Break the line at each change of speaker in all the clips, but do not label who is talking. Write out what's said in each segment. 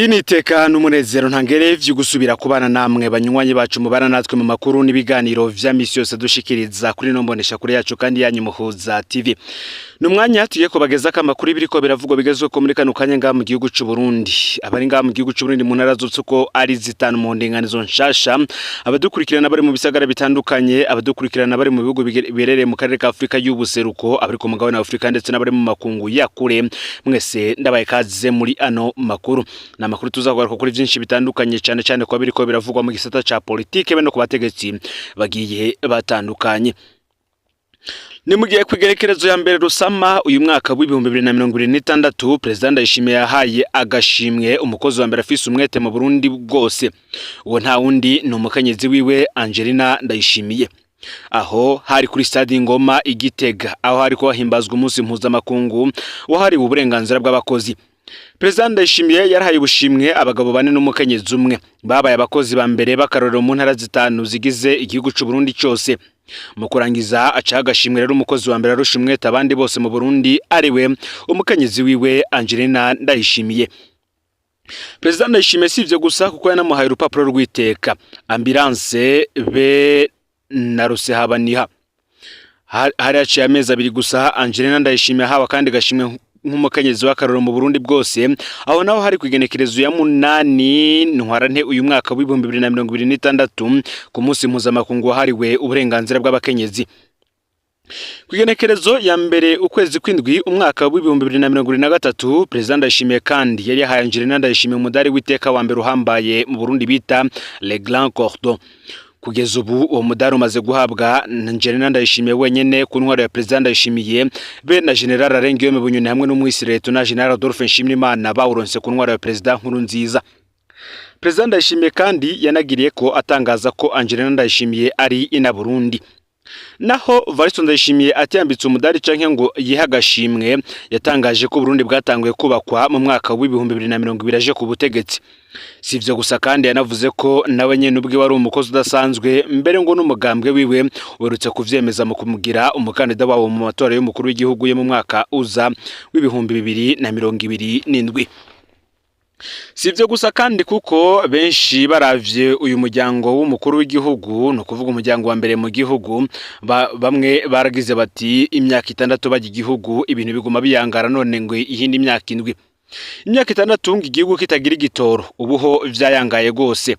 Ndiniteka n'umunezero ntangere vyo gusubira kubana namwe banywanyi bacu mubana natwe mu makuru n'ibiganiro vya misi yose dushikiriza kuri no mbonesha kure yacu kandi yanyu Muhuza TV. Ni umwanya tugiye kubagezako amakuru ibiriko biravugwa bigezweho muri kano kanya ngaha mu gihugu c'u Burundi. Abari ngaha mu gihugu c'u Burundi mu ntara zose uko ari zitanu mu ndinganizo nshasha, abadukurikirana bari mu bisagara bitandukanye, abadukurikirana bari mu bihugu biherereye mu karere ka Afrika y'ubuseruko, abari ku mugabane wa Afrika ndetse n'abari mu makungu ya kure, mwese ndabaye kaze muri ano makuru. Ni amakuru tuzakugaruka kuri vyinshi bitandukanye, cane cane kuba biriko biravugwa mu gisata ca politike be no ku bategetsi bagiye batandukanye. Ni mu gihe kw'igerekerezo ya mbere Rusama uyu mwaka w'2026, Perezida Ndayishimiye yahaye agashimwe umukozi wa mbere afise umwete mu Burundi bwose. Uwo nta wundi ni umukenyezi wiwe Angelina Ndayishimiye. Aho hari kuri stade Ingoma i Gitega, aho hariko hahimbazwa umunsi mpuzamakungu wahariwe uburenganzira bw'abakozi. Perezida Ndayishimiye yarahaye ubushimwe abagabo bane n'umukenyezi umwe babaye abakozi ba mbere b'akarorero mu ntara zitanu zigize igihugu c'u Burundi cose. Mu kurangiza aca agashimwe rero umukozi wa mbere arusha umwete abandi bose mu Burundi, ariwe umukenyezi wiwe Angelina Ndayishimiye. Perezida Ndayishimiye si ivyo gusa, kuko yanamuhaye urupapuro rw'iteka, ambulance be na Rusehabaniha. Hari haciye amezi 2 gusa Angelina Ndayishimiye ahawe akandi gashimwe nk'umukenyezi w'akarorero mu Burundi bwose. Aho naho hari kw'igenekerezo ya 8 Ntwarante uyu mwaka w'2026, ku munsi mpuzamakungu wahariwe uburenganzira bw'abakenyezi. Kw'igenekerezo ya mbere ukwezi kw'indwi umwaka w'2023, Perezida Ndayishimiye kandi yari yahaye Angelina Ndayishimiye umudari w'iteka wa mbere uhambaye mu Burundi bita Le Grand Cordon. Kugeza ubu uwo mudari umaze guhabwa Angelina Ndayishimiye wenyene ku ntwaro ya Perezida Ndayishimiye, be na General Alain Guillaume Bunyoni hamwe n'umwisireto na General Adolphe Nshimirimana bawuronse ku ntwaro ya Perezida Nkurunziza. Perezida Ndayishimiye kandi yanagiriye ko atangaza ko Angelina Ndayishimiye ari ina Burundi. Naho Varisto Ndayishimiye atiyambitse umudari canke ngo yihe agashimwe, yatangaje ko Burundi bwatanguye kubakwa mu mwaka w'2020 aje ku butegetsi. Si ivyo gusa kandi, yanavuze ko nawe nyene ubwe wari umukozi udasanzwe, mbere ngo n'umugambwe wiwe uherutse kuvyemeza mu kumugira umukandida wawo mu matora y'umukuru w'igihugu yo mu mwaka uza w'2027. Si ibyo gusa kandi, kuko benshi baravye uyu muryango w'umukuru w'igihugu, ni ukuvuga umuryango wa mbere mu gihugu, bamwe baragize bati: "Imyaka 6 bajya igihugu ibintu biguma biyangara, none ngo iyindi myaka 7, imyaka 6 ngo igihugu kitagira igitoro, ubuho vyayangaye rwose,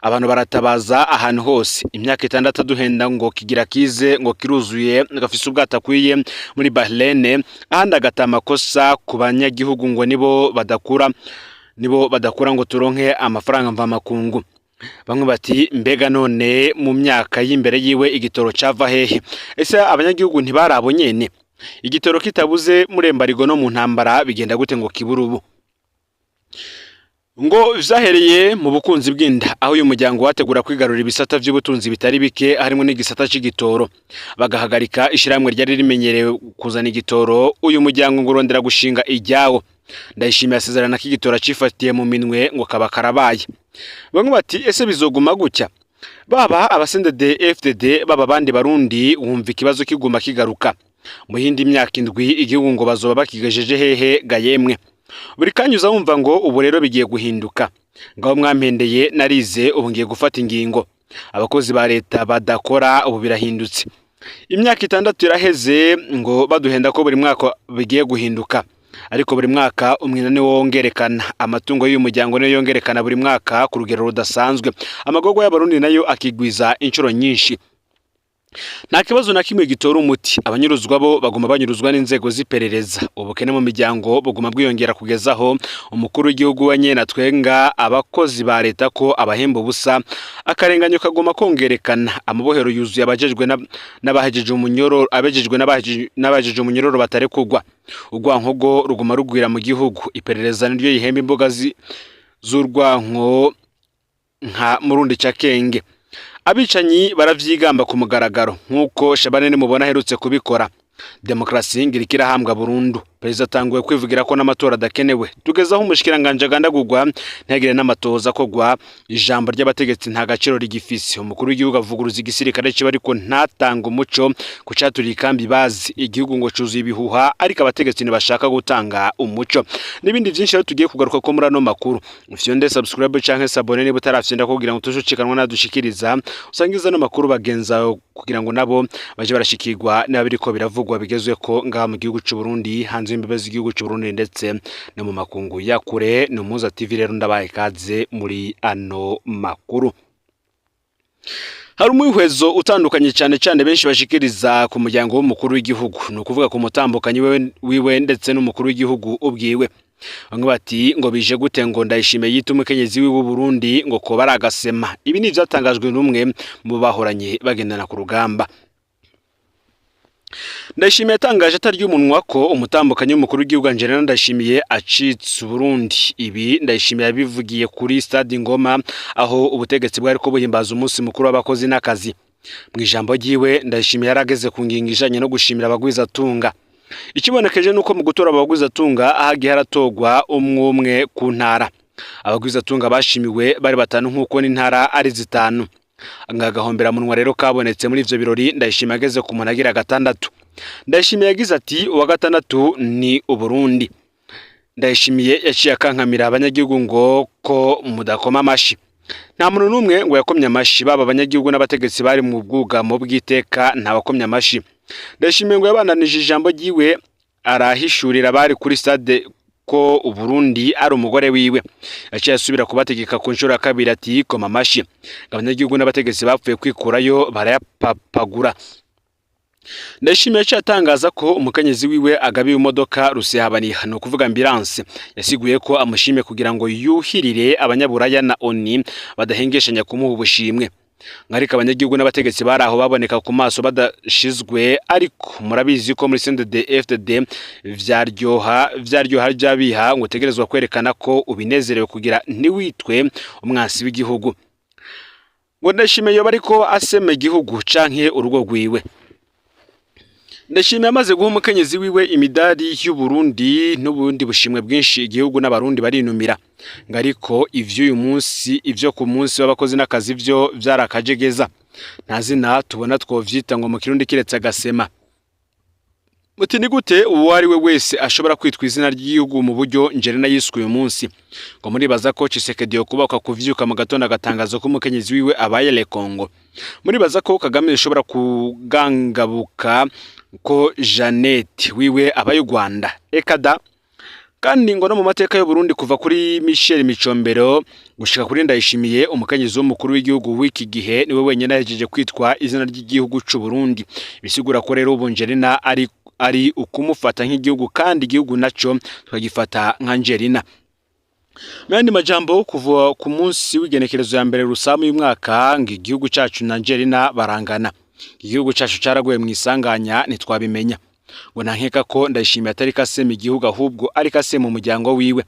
abantu baratabaza ahantu hose. Imyaka 6 aduhenda ngo kigira kize, ngo kiruzuye, gafise ubwato akwiye muri Bahrain, ahandi agata amakosa ku banyagihugu ngo nibo badakura, nibo badakura ngo turonke amafaranga mvamakungu." Bamwe bati: "Mbega none mu myaka y'imbere yiwe igitoro cava hehe? Ese abanyagihugu ntibarabo nyene? Igitoro kitabuze muri embargo no mu ntambara, bigenda gute ngo kibure ubu?" Ngo vyahereye mu bukunzi bw'inda, aho uyu muryango wategura kwigarurira ibisata vy'ubutunzi bitari bike, harimo n'igisata c'igitoro, bagahagarika ishirahamwe ryari rimenyerewe kuzana igitoro. Uyu muryango ngo urondera gushinga ijyawo. Ndayishimiye asezerana ko igitoro acifatiye mu minwe, ngo kaba karabaye. Bamwe bati: "Ese bizoguma gutya?" Baba aba CNDD FDD, baba abandi Barundi, wumva ikibazo kiguma kigaruka. Mu yindi myaka 7 igihugu ngo bazoba bakigejeje hehe gayemwe? Buri kanya uza wumva ngo ubu rero bigiye guhinduka, ngaho mwampendeye narize, ubu ngiye gufata ingingo, abakozi ba leta badakora ubu birahindutse. Imyaka 6 iraheze ngo baduhenda ko buri mwaka bigiye guhinduka, ariko buri mwaka umwina niwo wongerekana, amatungo y'uyu muryango niyo yongerekana buri mwaka ku rugero rudasanzwe, amagorwa y'Abarundi nayo akigwiza inshuro nyinshi. Nta kibazo na kimwe gitora umuti. Abanyuruzwa bo baguma banyuruzwa n'inzego z'iperereza, ubukene mu miryango buguma bwiyongera, kugeza aho umukuru w'igihugu we nyene atwenga abakozi ba leta ko abahemba ubusa, akarenganyo kaguma kongerekana, amabohero yuzuye abajejwe n'abahejeje umunyororo, abejejwe n'abahejeje umunyororo batarekugwa, urwankogo ruguma rugwira mu gihugu, iperereza niryo yihemba imbuga z'urwanko nka Murundi Cakenge, abicanyi baravyigamba ku mugaragaro nk'uko Shabane nimubona aherutse kubikora. Demokarasi ngira ikirahambwa burundu. Perezida atanguye kwivugira ko n'amatora adakenewe. Tugeze aho umushikiranganje agandagurwa ntihagire n'amatoza kogwa, ijambo ry'abategetsi nta gaciro rigifise. Umukuru w'igihugu avuguruza igisirikare ciwe ariko ntatanga umuco ku caturiye ikambi bazi. Igihugu ngo cuzuye ibihuha ariko abategetsi ntibashaka gutanga umuco. N'ibindi vyinshi rero tugiye kugaruka ko muri ano makuru. Ufyonde subscribe canke s'abonner niba utarafyonda kugira ngo tujucikanwa nadushikiriza, usangiza ano makuru bagenza kugira ngo nabo baje barashikirwa niba biriko biravugwa bigezweko ngaha mu gihugu c'u Burundi, hanze y'imbibe z'igihugu c'u Burundi ndetse no mu makungu ya kure. Ni Umuhuza TV rero, ndabaye ikaze muri ano makuru. Hari umwihwezo utandukanye cyane cyane benshi bashikiriza ku muryango w'umukuru w'igihugu, ni ukuvuga ku mutambukanyi wiwe ndetse n'umukuru w'igihugu ubwiwe. Bamwe bati ngo bije gute ngo Ndayishimiye yita umukenyezi wiwe Burundi, ngo koba ari agasema. Ibi ni ivyatangajwe n'umwe mu bahoranye bagendana ku rugamba. Ndayishimiye yatangaje atarya umunwa ko umutambukanyi w'umukuru w'igihugu Angelina Ndayishimiye acitse Uburundi. Ibi Ndayishimiye yabivugiye kuri stade Ngoma, aho ubutegetsi bwari ko buhimbaza umunsi mukuru w'abakozi n'akazi. Mu ijambo ryiwe, Ndayishimiye yarageze ku ngingo ijanye no gushimira abagwizatunga. Ikibonekeje nuko mu gutora abagwizatunga hagiye haratogwa umwe umwe ku ntara. Abagwizatunga bashimiwe bari batanu nk'uko n'intara ari zitanu. Ngagahombera munwa rero kabonetse muri ivyo birori Ndayishimiye ageze ku muntu agira gatandatu. Ndayishimiye yagize ati: "Uwa gatandatu ni Uburundi." Ndayishimiye yaciye akankamira abanyagihugu ngo ko mudakoma amashi. Nta muntu n'umwe ngo yakomye amashi, baba abanyagihugu n'abategetsi bari mu bwugamo bw'iteka, nta wakomye amashi. Ndayishimiye ngo yabandanije ijambo ryiwe arahishurira abari kuri stade ko Uburundi ari umugore wiwe. Yaciye asubira kubategeka ku nshuro ya kabiri ati: "Koma amashi." Abanyagihugu n'abategetsi bapfuye kwikurayo barayapapagura. Ndayishimiye yaciye atangaza ko umukenyezi wiwe agabiwe imodoka rusehabaniha, ni ukuvuga ambulance. Yasiguye ko amushimye kugira ngo yuhirire abanyaburaya na ONU badahengeshanya kumuha ubushimwe. Ariko abanyagihugu n'abategetsi bari aho baboneka ku maso badashizwe, ariko murabizi ko muri CNDD FDD vyaryoha vyaryoha vyabiha ngo utegerezwa kwerekana ko ubinezerewe kugira ntiwitwe umwansi w'igihugu. Ngo Ndayishimiye yoba ariko asema igihugu canke urugo rwiwe. Ndashimiye amaze guha umukenyezi wiwe imidari y'Uburundi n'ubundi bushimwe bwinshi, igihugu n'abarundi barinumira. Ngo ariko ivy'uyu munsi, ivyo ku munsi w'abakozi n'akazi vyo vyarakajegeza. Nta zina tubona twovyita ngo mu Kirundi kiretse agasema. Muti ni gute uwo ari we wese ashobora kwitwa izina ry'igihugu mu buryo Njerena yiswe uyu munsi? Ngo muribaza ko Tshisekedi yokubakwa kuvyuka mu gatondo agatangaza ko umukenyezi wiwe abaye Le Congo? Muribaza ko Kagame yoshobora kugangabuka ko Jeannette wiwe abaye u Rwanda? Eka da! Kandi ngo no mu mateka y'u Burundi, kuva kuri Michel Micombero gushika kuri Ndayishimiye, umukenyezi w'umukuru w'igihugu w'iki gihe niwe wenyine ahejeje kwitwa izina ry'igihugu c'u Burundi. Bisigura ko rero ubu Njerena ari ukumufata nk'igihugu, kandi igihugu naco tukagifata nka Njerina. Mu yandi majambo, kuva ku munsi w'igenekerezo ya mbere Rusamu y'umwaka, ngo igihugu cacu na Njerina barangana. Igihugu cacu caraguye mu isanganya ntitwabimenya. Ngo nta nkeka ko Ndayishimiye atari kasema igihugu, ahubwo ari kasema umuryango wiwe.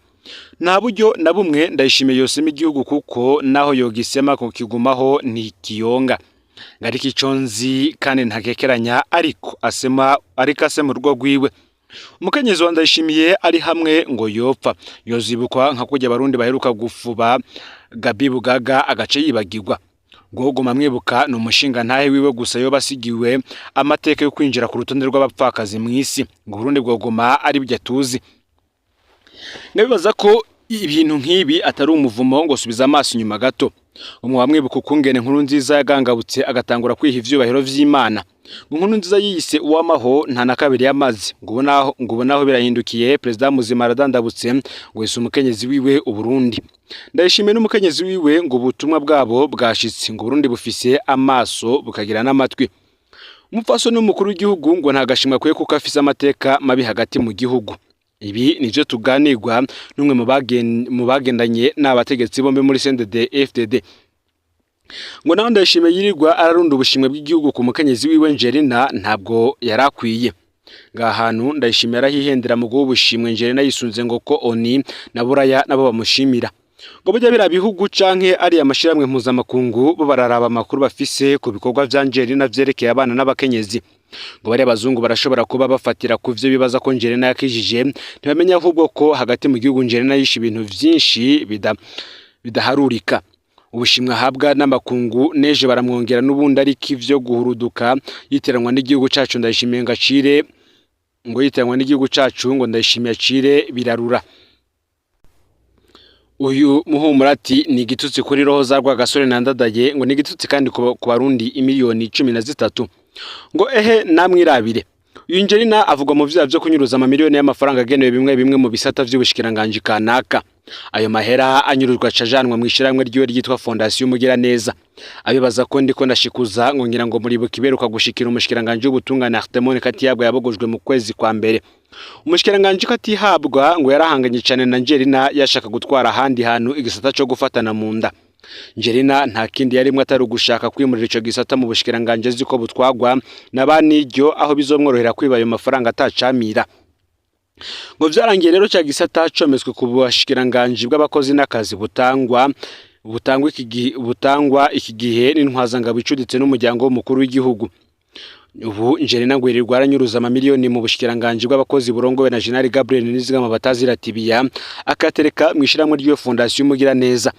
Nta buryo na bumwe Ndayishimiye yosema igihugu, kuko naho yogisema kukigumaho ntikiyonga. Ariko ico nzi kandi ntakekeranya, ariko asema urugo rwiwe. Umukenyezi wa Ndayishimiye ari hamwe ngo yopfa yozibukwa nka kurya abarundi baheruka gufuba Gabi Bugaga agace yibagirwa. Ngo guma mwibuka ni umushinga ntahe wiwe gusa yoba asigiwe amateka yo kwinjira ku rutonde rw'abapfakazi mw'isi, ngo Burundi bwoguma ari byo tuzi. Ndabibaza ko ibintu nk'ibi atari umuvumo. Ngo subiza amaso inyuma gato, umwe wamwibuka ukungene Nkuru Nziza yagangabutse agatangura kwiha ivyubahiro vy'Imana. Ngo Nkuru Nziza yiyise uwamaho, nta na kabiri yamaze, ngo ubu naho birahindukiye. Perezida muzima aradandabutse ngo yise umukenyezi wiwe Uburundi. Ndayishimiye n'umukenyezi wiwe ngo ubutumwa bwabo bwashitse, ngo Uburundi bufise amaso bukagira n'amatwi. Umupfasoni w'umukuru w'igihugu ngo nta gashimwe akwiye kuko afise amateka mabi hagati mu gihugu. Ibi nivyo tuganirwa n'umwe mu bagendanye n'abategetsi bombi muri CNDD FDD. Ngo naho Ndayishimiye yirirwa ararunda ubushimwe bw'igihugu ku mukenyezi wiwe Njerina, ntabwo yarakwiye. Ngaha hantu Ndayishimiye arahihendera mu guha ubushimwe Njerina yisunze ngo ko ONU na Buraya nabo bamushimira. Ngo burya biriya bihugu canke ariya mashirahamwe mpuzamakungu bo bararaba amakuru bafise ku bikorwa vya Angelina vyerekeye abana n'abakenyezi. Ngo bariya bazungu barashobora kuba bafatira ku vyo bibaza ko Angelina yakijije, ntibamenya ahubwo ko hagati mu gihugu Angelina yishe ibintu vyinshi bidaharurika. Ubushimwe ahabwa n'amakungu neje baramwongera n'ubundi, ariko ivyo guhuruduka yiteranwa n'igihugu cacu Ndayishimiye ngo acire, ngo yiteranwa n'igihugu cacu ngo Ndayishimiye acire birarura. Uyu muhumuro ati ni igitutsi kuri roho za Rwagasore na Ndadaye, ngo ni igitutsi kandi ku Barundi imiliyoni 13. Ngo ehe namwirabire. Uyu Angelina avugwa mu vyaha vyo kunyuruza amamiliyoni y'amafaranga agenewe bimwe bimwe mu bisata vy'ubushikiranganji kanaka. Ayo mahera anyuruzwa acajanwa mw'ishirahamwe ryiwe ryitwa Fondation Umugiraneza. Abibaza ko ndiko ndashikuza, ngo ngira ngo muribuka iberuka gushikira umushikiranganji w'ubutungane Artemon Katiyabwa yabogojwe mu kwezi kwa mbere. Umushikiranganji Katihabwa ngo yarahanganye cane na Angelina yashaka gutwara ahandi hantu igisata co gufatana mu nda. Angelina nta kindi yarimwe atari ugushaka kwimurira ico gisata mu bushikiranganji azi ko butwagwa na baniryo, aho bizomworohera kwiba ayo mafaranga atacamira. Ngo vyarangiye rero ca gisata cometswe ku bushikiranganji bw'abakozi n'akazi butangwa iki gihe n'intwazangabo icuditse n'umuryango w'umukuru w'igihugu. Ubu Angelina ngo yirirwa aranyuruza amamiliyoni mu bushikiranganji bw'abakozi burongowe na General Gabriel Nizigama batazira Tibiya, akatereka mw'ishirahamwe ry'iyo Fondation Umugiraneza.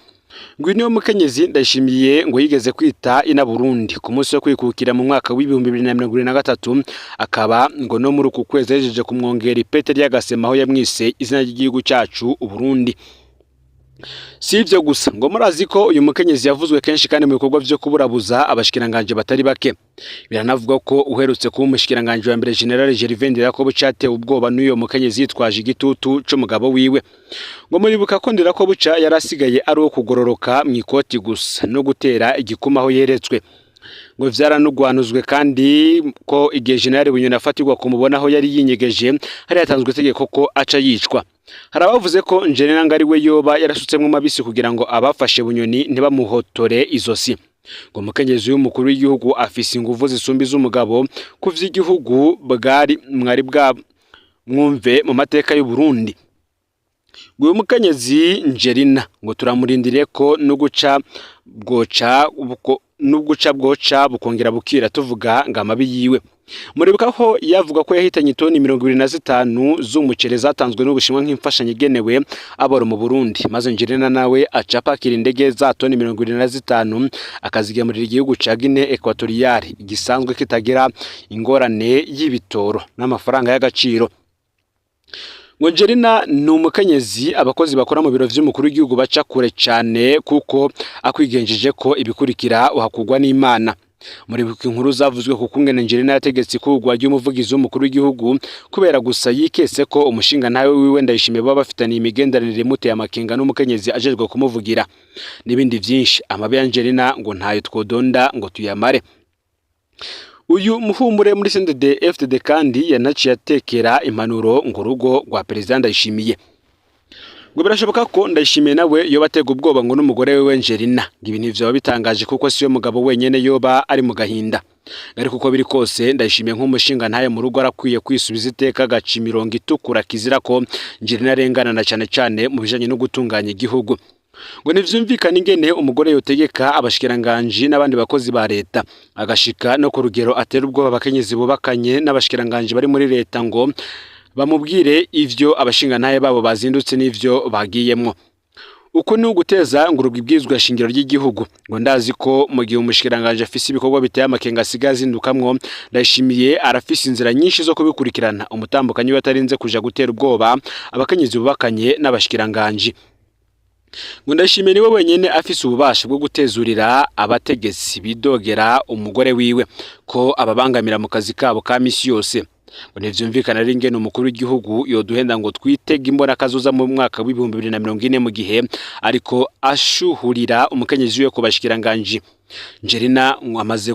Ngo niyo mukenyezi Ndayishimiye ngo yigeze kwita ina Burundi ku munsi wo kwikukira mu mwaka w'2023, akaba ngo no muri uku kwezi yahejeje kumwongera ipete ry'agasema aho yamwise izina ry'igihugu cacu Uburundi. Si ivyo gusa, ngo murazi ko uyu mukenyezi yavuzwe kenshi kandi mu bikorwa vyo kuburabuza abashikiranganje batari bake. Biranavuga ko uherutse kuba umushikiranganje wa mbere General Gervais Ndirakobuca yatewe ubwoba n'uyo mukenyezi yitwaje igitutu c'umugabo wiwe. Ngo muribuka ko Ndirakobuca yari asigaye ari uwo kugororoka mw'ikoti gusa no gutera igikuma aho yeretswe. Ngo vyaranugwanuzwe kandi ko igihe General Bunyoni afatirwa kumubona aho yari yinyegeje, hari hatanzwe itegeko ko aca yicwa. Hari abavuze ko Angelina ngo ari we yoba yarasutsemwo mabisi kugira ngo abafashe Bunyoni ntibamuhotore izosi. Ngo umukenyezi w'umukuru w'igihugu afise inguvu zisumba iz'umugabo ku vy'igihugu bwari mwari bwa mwumve mu mateka y'u Burundi. Ngo uyu mukenyezi Angelina ngo turamurindiriye ko n'uguca bwoca n'uguca bwoca bukongera bukira tuvuga ngo amabi yiwe. Muribuka ko yavuga ko yahitanye itoni 25 z'umuceri zatanzwe n'Ubushinwa nk'imfashanyo igenewe aboro mu Burundi, maze Angelina nawe aca apakira indege za toni 25 akazigemurira igihugu ca Guinée Equatoriale gisanzwe kitagira ingorane y'ibitoro n'amafaranga y'agaciro. Ngo Angelina ni umukenyezi abakozi bakora mu biro vy'umukuru w'igihugu baca kure cane, kuko akwigenjeje ko ibikurikira uhakugwa n'Imana. Muribuka inkuru zavuzwe ku kungene Angelina yategetse ikurwa ry'umuvugizi w'umukuru w'igihugu kubera gusa yiketse ko umushinga ntawe wiwe Ndayishimiye baba bafitaniye imigenderanire imuteye amakenga n'umukenyezi ajejwe kumuvugira, n'ibindi vyinshi. Amabi ya Angelina ngo ntayo twodonda ngo tuyamare. Uyu muhumure muri CNDD FDD kandi yanaciye atekera impanuro ngo urugo rwa Perezida Ndayishimiye. Ngo birashoboka ko Ndayishimiye nawe yoba atega ubwoba ngo n'umugore wiwe Angelina. Ngo ibi ntivyoba bitangaje kuko siyo mugabo wenyene yoba ari mu gahinda. Ariko uko biri kose, Ndayishimiye nk'umushinga ntaye mu rugo arakwiye kwisubiza iteka, agaca imirongo itukura kizira ko Angelina arengana, na cane cane mu bijanye no gutunganya igihugu. Ngo ntivyumvikana ingene umugore yotegeka abashikiranganji n'abandi bakozi ba leta, agashika no ku rugero atera ubwoba abakenyezi bubakanye n'abashikiranganji bari muri leta ngo bamubwire ivyo abashingantahe babo bazindutse n'ivyo bagiyemwo. Uku ni uguteza ngo ibwirizwa shingiro ry'igihugu. Ngo ndazi ko mu gihe umushikiranganje afise ibikorwa biteye amakenga asigaye azindukamwo, Ndayishimiye arafise inzira nyinshi zo kubikurikirana umutambukanyi we atarinze kuja gutera ubwoba abakenyezi bubakanye n'abashikiranganji. Ngo Ndayishimiye niwe wenyene afise ububasha bwo gutezurira abategetsi bidogera umugore wiwe ko ababangamira mu kazi kabo ka misi yose. Ngo ntivyumvikana rero ingene umukuru w'igihugu yoduhenda ngo twitege imbona kazoza mu mwaka w'2040 mu gihe ariko ashuhurira umukenyezi wiwe ku bashikiranganji. Angelina ngo amaze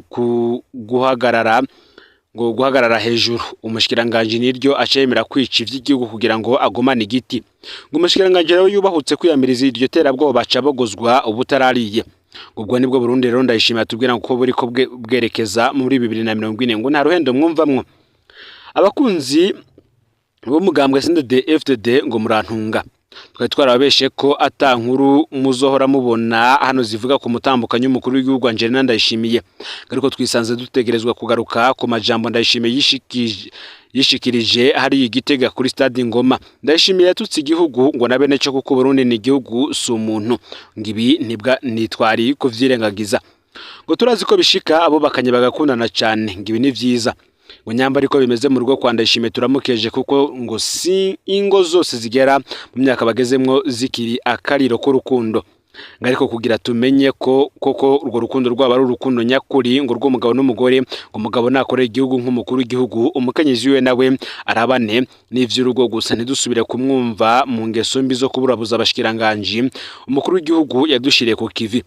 guhagarara ngo guhagarara hejuru umushikiranganji niryo aca yemera kwica ivy'igihugu kugira ngo agumane igiti. Ngo umushikiranganji rero yubahutse kwiyamiriza iryo terabwoba aca abogozwa ubutarariye. Ubwo nibwo Burundi rero Ndayishimiye atubwira ko buriko bwerekeza muri 2040. Ngo nta ruhendo mwumvamwo. Abakunzi b'umugambwe CNDD FDD ngo murantunga. Twari twarababeshe ko ata nkuru muzohora mubona hano zivuga ku mutambukanyi w'umukuru w'igihugu Angelina Ndayishimiye, ariko twisanze dutegerezwa kugaruka ku majambo Ndayishimiye yishikirije hari igitega kuri stade Ngoma. Ndayishimiye yatutse igihugu ngo na bene cyo, kuko Burundi ni igihugu si umuntu, ngo ibi ntibwa nitwari kuvyirengagiza, ngo turazi ko bishika abo bakanye bagakundana cyane, ngo ibi ni vyiza, ngo nyamba ariko bimeze mu rugo kwa Ndayishimiye turamukeje, kuko ngo si ingo zose zigera mu myaka bagezemwo zikiri akariro k'urukundo, ngo ariko kugira tumenye ko koko urwo rukundo rwaba ari urukundo nyakuri ngo rw'umugabo n'umugore, ngo umugabo nakorera igihugu nk'umukuru w'igihugu, umukenyezi wiwe nawe arabane n'ivy'urugo gusa, ntidusubire kumwumva mu ngeso mbi zo kuburabuza abashikiranganji umukuru w'igihugu yadushiriye ku kivi.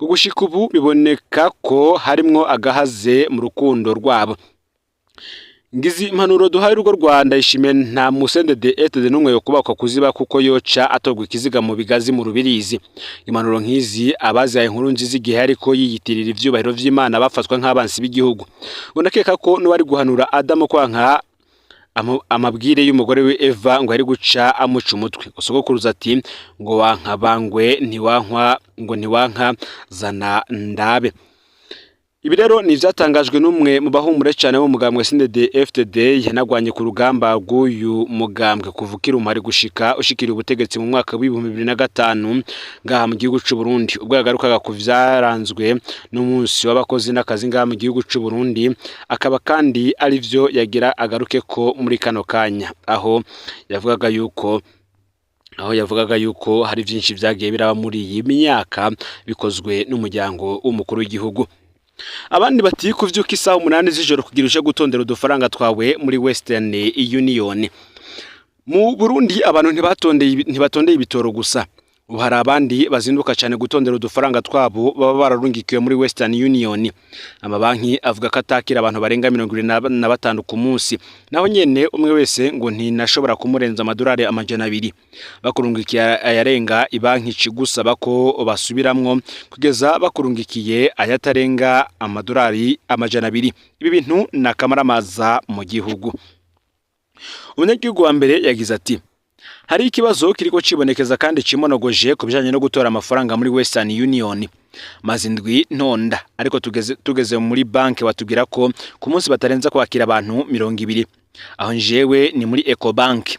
Ngo gushika ubu biboneka ko harimwo agahaze mu rukundo rwabo. Ngizi impanuro duhaye urugo rwa Ndayishimiye: nta musende etede n'umwe yo kubakwa kuziba, kuko yoca atorwa ikiziga mu bigazi mu rubirizi. Impanuro nk'izi abazihaye inkuru nziza igihe ariko yiyitirira ivyubahiro vy'Imana bafatwa nk'abansi b'igihugu. Ngo ndakeka ko n'uwari guhanura Adamu kwanka amabwire y'umugore we Eva ngo yari guca amuca umutwe. Sogokuruza ati ngo wanka bangwe ntiwankwa, ngo ntiwanka zana ndabe. Ibi rero ni ivyatangajwe n'umwe mu bahumure cyane bo mugambwe CNDD FDD, yanagwanye ku rugamba rw'uyu mugambwe kuva ukiri umuhari gushika ushikiriye ubutegetsi mu mwaka w'2005 ngaha mu gihugu c'u Burundi, ubwo yagarukaga ku vyaranzwe n'umunsi w'abakozi n'akazi ngaha mu gihugu c'u Burundi, akaba kandi arivyo yagira agaruke ko muri kano kanya, aho yavugaga yuko hari vyinshi vyagiye biraba muri iyi myaka bikozwe n'umuryango w'umukuru w'igihugu. Abandi bati kuvyuka isaha 8 z'ijoro kugira uje gutondera udufaranga twawe muri Western Union. Mu Burundi abantu ntibatondeye ibitoro gusa, ubu hari abandi bazinduka cyane gutondera udufaranga twabo baba bararungikiwe muri Western Union. Amabanki avuga ko atakira abantu barenga 75 ku munsi, naho nyene umwe wese ngo ntinashobora kumurenza amadolari 200. Bakurungikiye ayarenga, ibanki icigusaba ko basubiramwo kugeza bakurungikiye ayatarenga amadolari 200. Ibi bintu ni akamaramaza mu gihugu. Umunyagihugu wa mbere yagize ati: "Hari ikibazo kiriko cibonekeza kandi cimonogoje ku bijanye no gutora amafaranga muri Western Union. Maze indwi ntonda, ariko tugeze muri banki batubwira ko ku munsi batarenza kwakira abantu 20. Aho njewe ni muri Ecobank,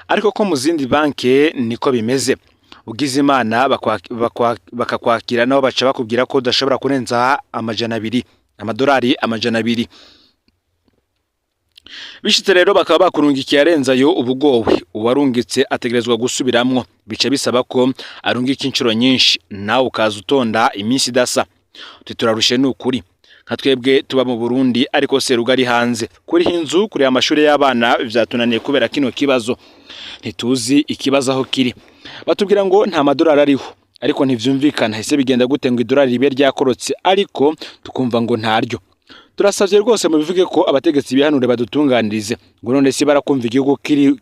ariko ko mu zindi banki niko bimeze. Ugize Imana bakakwakira, nabo baca bakubwira ko udashobora kurenza 200, amadolari 200. Bishitse rero bakaba bakurungikiye arenzayo, ubugowe uwarungitse ategerezwa gusubiramwo, bica bisaba ko arungika inshuro nyinshi, nawe ukaza utonda iminsi idasa. Uti turarushe ni ukuri, nka twebwe tuba mu Burundi ariko seruga ari hanze, kuriha inzu, kuriha amashuri y'abana vyatunaniye kubera kino kibazo. Ntituzi ikibazo aho kiri. Batubwira ngo nta madolari ariho, ariko ntivyumvikana. Ese bigenda gute ngo idolari ribe ryakorotse ariko tukumva ngo ntaryo? Turasavye rwose mubivuge ko abategetsi bihanure badutunganirize. Ngo none si barakumva igihugu kiri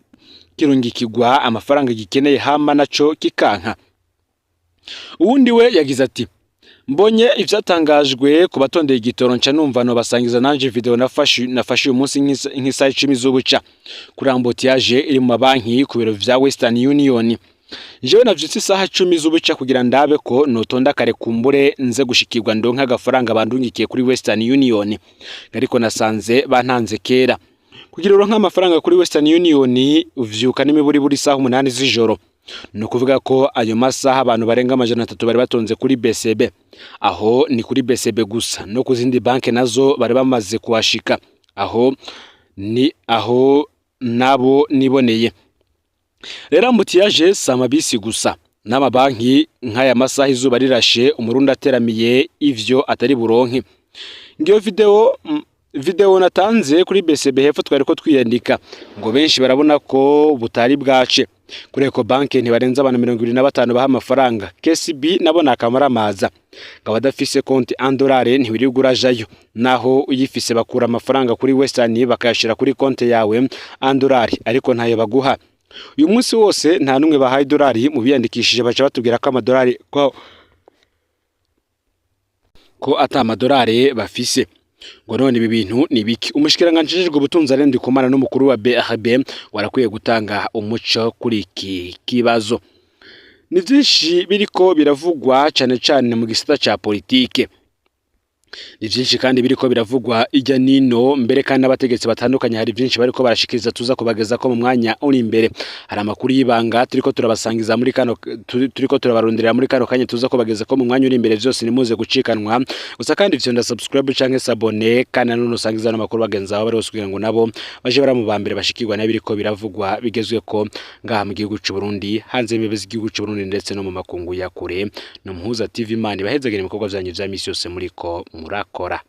kirungikirwa amafaranga gikeneye, hama naco kikanka?" Uwundi we yagize ati: "Mbonye ivyatangajwe ku batondeye igitoro, nca numva no basangiza nanje video nafashe uyu munsi nk'isaha 10 z'ubuca kuri embouteillage iri mu mabanki ku biro vya Western Union. Jewe navyutse isaha 10 z'ubuca kugira ndabe ko notonda kare, kumbure nze gushikirwa ndonke agafaranga bandungikiye kuri Western Union, ariko nasanze bantanze kera. Kugira uronke amafaranga kuri Western Union uvyuka n'imiburiburi isaha 8 z'ijoro. Ni ukuvuga ko ayo masaha abantu barenga 300 bari batonze kuri BCB. Aho ni kuri BCB gusa, no ku zindi banki nazo bari bamaze kuhashika. Aho ni aho nabo niboneye. Rero embouteillage si amabisi gusa, n'amabanki. Nk'aya masaha izuba rirashe, umurundi ateramiye ivyo atari buronke. Ngiyo video natanze kuri BCB hepfo twari ko twiyandika, ngo benshi barabona ko butari bwace. Kuri Ecobank ntibarenza abantu 25 baha amafaranga. KCB nabo ni akamaramaza, ngo abadafise konti en dollar ntiwirirwa urajayo, naho uyifise bakura amafaranga kuri Western bakayashira kuri konti yawe en dollar, ariko ntayo baguha. Uyu munsi wose nta n'umwe bahaye idolari mu biyandikishije. Baca batubwira ko amadolari ko ata amadolari bafise." Ngo none ibi bintu ni biki? Umushikiranganji ajejwe ubutunzi Alain Ndikumana n'umukuru wa BRB warakwiye gutanga umuco kuri iki kibazo. Ni vyinshi biriko biravugwa, cane cane mu gisata ca politike. Ni vyinshi kandi biriko biravugwa ijya nino, mbere kandi n'abategetsi batandukanye hari vyinshi bariko barashikiriza, tuza kubageza ko mu mwanya uri imbere. Hari amakuru y'ibanga turiko turabasangiza muri kano, turiko turabaronderera muri kano kanya, tuza kubageza ko mu mwanya uri imbere. Vyose nimuze gucikanwa gusa, kandi vyonda subscribe canke s'abonner, kandi nanone usangiza n'amakuru bagenzi bawe bari hose, kugira ngo nabo baje bara mu ba mbere bashikirwa n'ibiriko biravugwa bigezweko ngaha mu gihugu c'u Burundi, hanze y'imbibe z'igihugu c'u Burundi, ndetse no mu makungu ya kure. No Muhuza TV, Imana ibahezagire ibikorwa vyanyu vya misi yose muriko murakora.